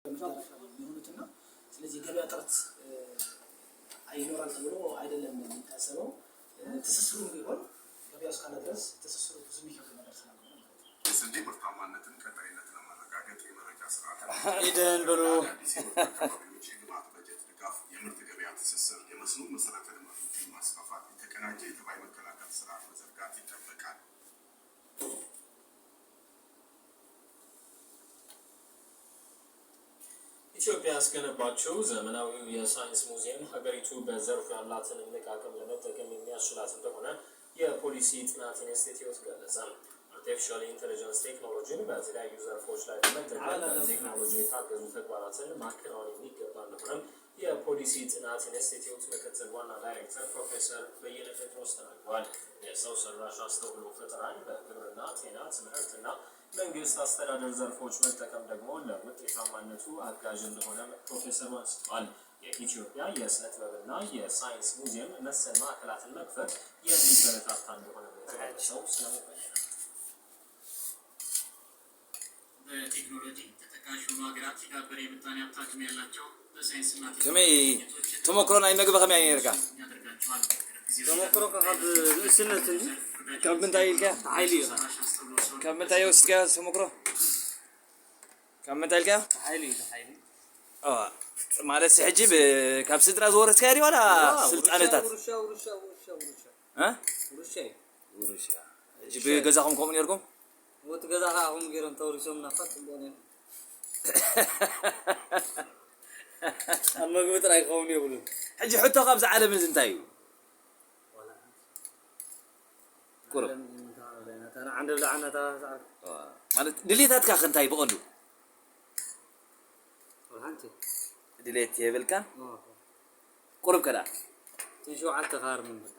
መዳረሻ ነው የሚሆኑት እና ስለዚህ የገበያ እጥረት ይኖራል ተብሎ አይደለም የሚታሰበው። ትስስሩም ቢሆን ገበያ እስካለ ድረስ ትስስሩ ብዙ የሚከብድ ነገር ስላልሆነ ማለት ነው። የስንዴ ምርታማነትን ቀጣይነት ለማረጋገጥ የመረጃ ስርዓት ኢደን በሉ። አዳዲስ የምርት አካባቢዎች የግብዓት በጀት ድጋፍ፣ የምርት ገበያ ትስስር፣ የመስኖ መሰረተ ልማቶችን ማስፋፋት፣ የተቀናጀ የተባይ መከላከል ስርዓት መዘርጋት ይጠበቃል። ኢትዮጵያ ያስገነባችው ዘመናዊው የሳይንስ ሙዚየም ሀገሪቱ በዘርፉ ያላትን እምቅ አቅም ለመጠቀም የሚያስችላት እንደሆነ የፖሊሲ ጥናት ኢንስቲትዩት ገለጸ። Artificial intelligence ቴክኖሎጂን በተለያዩ ዘርፎች ላይ በመጠቀም በቴክኖሎጂ የታገዙ ተግባራትን ማከናወን የሚገባ እንደሆነም የፖሊሲ ጥናት ኢንስቲትዩት ምክትል ዋና ዳይሬክተር ፕሮፌሰር በየነ ጴጥሮስ ተናግረዋል። የሰው ሰራሽ አስተውሎ ፈጠራን በግብርና፣ ጤና፣ ትምህርትና መንግስት አስተዳደር ዘርፎች መጠቀም ደግሞ ለውጤታማነቱ አጋዥ እንደሆነ ፕሮፌሰሩ አንስተዋል። የኢትዮጵያ የስነ ጥበብና የሳይንስ ሙዚየም መሰል ማዕከላትን መክፈት የሚበረታታ እንደሆነ የተገለጸው ስለመበየነ በቴክኖሎጂ ተጠቃሽ የሆኑ ሀገራት የዳበረ የምጣኔ ሀብት አቅም ያላቸው በሳይንስና ከመይ ተመክሮ ናይ መግቢ ከመይ ነርካ? ያደርጋቸዋል። ተመክሮ ካብ ንእስነት እንጂ። ካብ ምንታይ ኢልካ? ሓይሊ እዩ። ካብ ምንታይ ወሲድካ ተመክሮ? ካብ ምንታይ ኢልካ? ሓይሊ እዩ፣ ሓይሊ። ማለት ሕጂ ካብ ስድራ ዝወረስካዮ ድዩ ዋላ ስልጣነታት? ውርሻ፣ ውርሻ፣ ውርሻ፣ ውርሻ። እ? ውርሻ እዩ። ውርሻ። ሕጂ ብገዛኹም ከምኡ ነርኩም? ወቲ ገዛ ከዓ ከምኡ ገይሮም ተወሪሶም ናፋ ፅቡቅ ነይሩ። ኣብ መግቢ ጥራይ ክኸውን የብሉን። ሕጂ ሕቶ ካብዚ ዓለም እዚ እንታይ እዩ ቁሩብ? ዓንደ ብላዕና። ማለት ድሌታትካ ከ እንታይ ብቐንዱ? ሓንቲ። ድሌት የብልካ ቁሩብ ከዳ? 7 ካርምን በቃ።